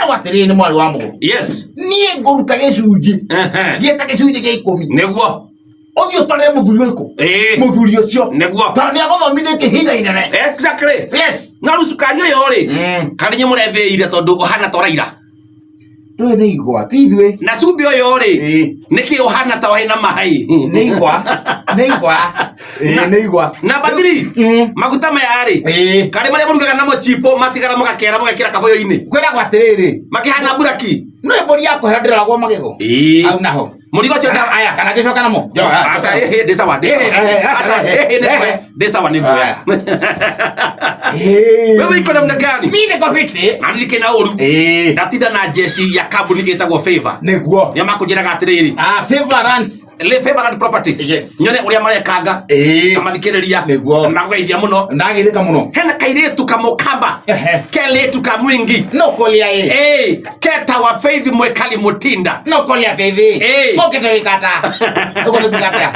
Kwĩragwo atĩrĩrĩ nĩ mwarĩ wa mũgũrũ. Yes. Niĩ ngũruta gĩcunjĩ. Ehe. Gĩta gĩcunjĩ gĩa 10. Nĩguo. Ũthiĩ ũtwarĩre mũthuri ũrĩkũ? Ĩĩ. Mũthuri ũcio. Nĩguo. Tondũ nĩ agũthomithĩtie ihinda inene. Exactly. Yes. No rĩu cukari ũyũ rĩ, kana inyuĩ mũrethĩire tondũ ũhana ta ũraira. Ndũĩ nĩ igwa, ti ithuĩ. Na cumbĩ ũyũ rĩ, Ĩĩ. nĩkĩ ũhana ta wĩna maĩ? Nĩ igwa. Nĩ igwa. Ĩĩ, nĩ igwa. Namba 3. Maguta maya rĩ, Ĩĩ. karĩ marĩa mũrugaga namo chipo matigara mũgakera mũgekĩra kabũyũ-inĩ. Kwĩragwo atĩrĩrĩ, Makĩhana mburaki. nĩ mbũri ya kũhera ndĩroragwo magego. Ĩĩ. Hau naho. Mũrigo ũcio nda Aya, kana ngĩcoka namo. Aca, ĩhĩ, ndĩ sawa, ndĩ sawa. Aca, ĩhĩ, nĩ nguoya, ndĩ sawa, nĩ nguoya. Wewe iko namna gani? Mimi niko fiti. Na ndirĩ kĩna ũru. Ĩĩ. Ndatinda na jeshi ya kambuni ĩtagwo Favor. Nĩguo. Nĩo makũnjĩraga atĩrĩrĩ, Ah, Favor runs. Le Favor Land Properties. Yes. Nyone ũrĩa marekanga. Ĩĩ. Ngamathikĩrĩria. Nĩguo. Na magũgeithia mũno. Ndagĩrĩka mũno. Hena kairĩtu kamũkamba. Ehe. Kelĩtu ka mwingi. No kolia ĩ. Ĩĩ, ketawa Faith Mwekali Mutinda. No kolia Faith. Ĩĩ. Mokĩte wĩkata. Ũguo nĩ kuga atĩa?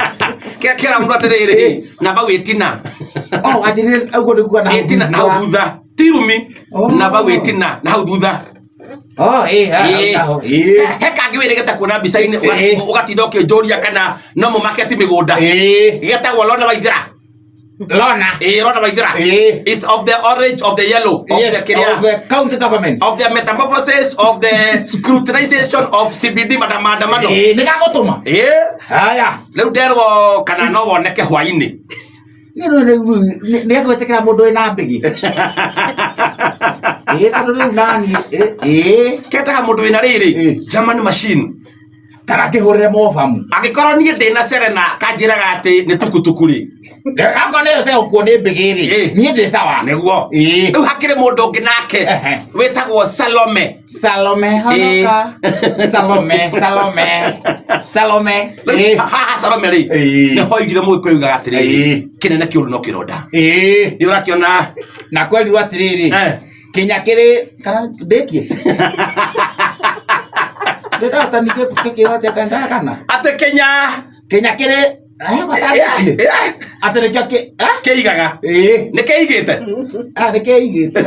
Kekĩra mũndũ atĩrĩrĩ, na bau ĩtina. Oh, wanjĩrire ũguo nĩ kuga na hau Ĩtina na hau thutha. thutha. Ti rumi. Oh. Na bau ĩtina na hau thutha. Oh, ĩĩ, ha, hau Ĩĩ. naho. Ĩĩ. He kangĩ wĩrĩgĩte kuona mbica-inĩ Ĩĩ. ũgatinda ũkĩnjũria kana no mũmaketi mĩgũnda. Ĩĩ. Getagwo Lona Waithera. Lona. Ĩĩ, Lona Waithera. Ĩĩ. Is of the orange of the yellow of Yes, the kĩrĩa of the county government. of the metamorphosis of the scrutinization of CBD maandamano. Ĩĩ, nĩ gagũtũma. Ĩĩ, Haya. rĩu nderwo kana no woneke hwainĩ. Nĩ egwĩtĩkĩra mũndũ wĩna mbĩgĩ. Ĩĩ, tondũ rĩu nani, ĩĩ, ĩĩ. Ketaga mũndũ wĩna rĩrĩ Ĩĩ. German machine. Kana ngĩhũrĩre mobamu. Angĩkorwo niĩ ndĩna Serena kanjĩraga atĩ nĩ tukutuku rĩ. Akorwo nĩ yote gũkuo nĩ mbĩgĩ rĩ, Ĩĩ. niĩ ndĩ sawa. Nĩguo. Ĩĩ. Rĩu hakĩrĩ mũndũ ũngĩ nake Ehe. wĩtagwo Salome. Salome honoka. Salome, Salome. Salome. Rĩu Ĩĩ. haha Salome rĩ Ĩĩ. nĩ hoigire mũgĩkũyũ ugaga atĩrĩrĩ Ĩĩ. kĩnene kĩũru no kĩronda. Ĩĩ. Nĩ ũrakĩona Na kwerirwo atĩrĩrĩ, Eh. kinya kĩrĩ kana ndĩkie. Ndĩrahota ningĩ gũkĩhote kana kana. Atĩ Kenya Kinya kĩrĩ eh matangĩkie. Atĩ nĩkĩo kĩ eh? kĩigaga Ĩĩ. nĩ kĩigĩte Ah nĩ kĩigĩte.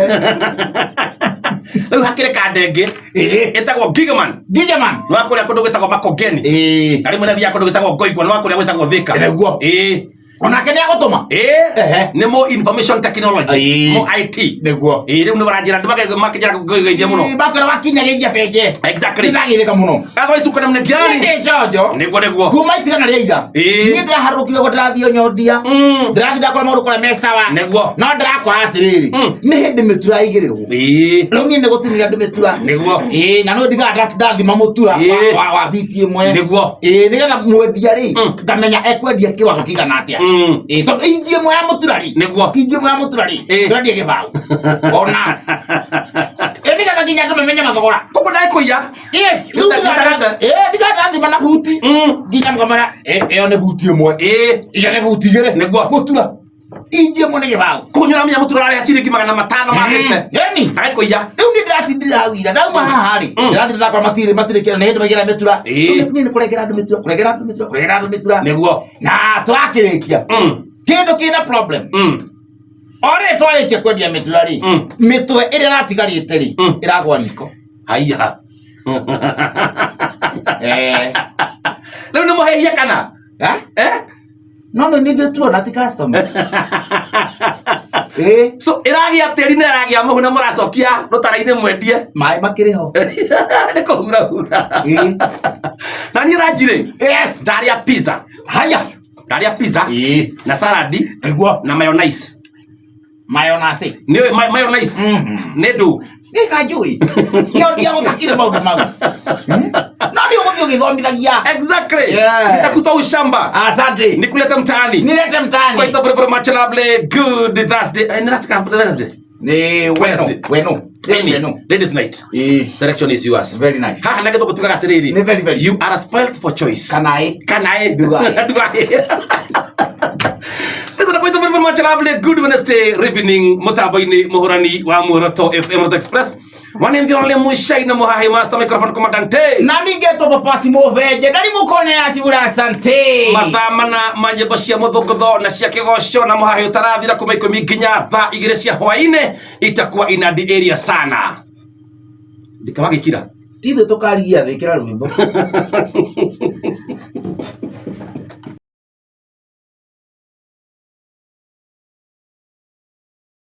rĩu hakĩrĩ kanda ĩngĩ Ĩĩ. ĩtagwo Gigaman Gigaman. nĩ wa kũrĩa kũndũ gwĩtagwo Makongeni Ĩĩ. na rĩmwe nĩathiaga kũndũ gwĩtagwo Ngoingwa nĩ wa kũrĩa gwĩtagwo Thika Nĩguo. ĩĩ Onake nĩ agũtũma. ĩĩ Ehe. nĩ mo information technology Ĩĩ. mo IT Nĩguo. ĩĩ rĩu nĩ maranjĩra andũ makĩnjĩra ngũgeithia mũno Ĩĩ, Makwĩra wakinyagĩria benje. Exactly. Nĩndagĩrĩka mũno. Otherwise uko namna gani? Nĩ njonjo. Nĩguo nĩguo. Kuma itigana rĩa ira. Ĩĩ. Niĩ ndĩraharũrũkire ũguo ndĩrathiĩ nyondia. Ndĩrathiĩ ndakora maũndũ kũrĩa me sawa. Nĩguo. No ndĩrakora atĩrĩrĩ. Nĩ hĩndĩ mĩtura yaigĩrĩrwo. Ĩĩ. Rĩu niĩ nĩ gũtinĩria andũ mĩtura. Nĩguo. Ĩĩ, na no ndigaga ndathima mũtura Ĩĩ. wa biti ĩmwe. Nĩguo. Ĩĩ, nĩgetha mwendia rĩ, ngamenya ekwendia kĩwango kĩigana atĩa. Ĩĩ, tondũ inji ĩmwe ya mũtura rĩ, Nĩguo. inji ĩmwe ya mũtura rĩ, Ĩĩ. tũrendia gĩbaũ. Ona. Ĩĩ, nĩgetha nginya andũ mamenye mathogora. Koguo ndagĩkũiya. Yes, rĩu Nĩta- nĩtarete. Ĩĩ, ndigaga ndathima na buti. Nginya mũkamera, ĩĩ, ĩyo nĩ buti ĩmwe. Ĩĩ. Icio nĩ buti igĩrĩ. Nĩguo. Mũtura. Inji ĩmwe nĩ gĩbaũ. Koguo nĩ ũramenya mũtura ũrarĩha ciringi 500 ma 50. Ĩni. Ndagĩkũiya. Rĩu niĩ ndĩratindire hau ira ndauma haha rĩ ndĩratindire ndakora matirĩ matirĩ kĩo nĩ hĩndĩ maigĩra mĩtura. Ĩĩ. Niĩ nĩ kũrengera andũ mĩtura kũrengera andũ mĩtura kũrengera andũ mĩtura. Nĩguo. Na tũrakĩrĩkia kĩndũ kĩna problem. O rĩrĩ twarĩkia kwendia mĩtura rĩ mĩtwe ĩrĩa ĩratigarĩte rĩ ĩragwa riko. Haiya. Eh. Rĩu nĩ mũhĩhia kana? Eh? Eh? No no nithuĩ tuona ti customer. Ĩĩ. So ĩragĩa tĩri na ĩragĩa mũhu na mũracokia rũtara-inĩ mwendie. Maĩ makĩrĩ ho. Nĩ kũhurahura. Ĩĩ. Na niĩ ranjirĩ. Yes. Ndarĩa pizza. Haya. Ndarĩa pizza Ĩĩ. na salad Nĩguo. na mayonnaise. Mayonnaise. Nĩ ũĩ mayonnaise? Nĩ ndũ. Gĩka njũĩ. Nĩondia gũtakire maũndũ mau. No nĩ ũgũthiĩ ũgĩthomithagia. Exactly. Yes. Nitakutoa ushamba. Asante. Nikulete mtaani. Nilete mtaani. Kwa hivyo very much lovely good Thursday. Eh, that's Thursday. Nĩ weno. Wednesday. Weno. Any, Weno. Ladies night. Ĩĩ. Selection is yours. Very nice. Haha na gĩthũngũ tugaga atĩrĩrĩ. Nĩ very, very. You are spoiled for choice. Kana ĩ. Kana ĩ. Ndugai. Ndugai. Listen, kwa hivyo very much lovely good Wednesday evening mutambo-inĩ mũhũrani wa Muoroto FM Muoroto Express. One and the only Mushai na Muhahi Master Microphone Commandante. Na ningetwo papasi mũbenje ndari mũkone ya cibura asante. Mathaa mana ma nyĩmbo cia mũthũngũtho na cia kĩgoco na mũhahi ũtarathira kuma 10 nginya thaa 2 cia hwainĩ itakuwa inadi area sana. Ndikawagĩkira. Ti ithuĩ tũkarigia thĩ, ĩkĩra rwĩmbo.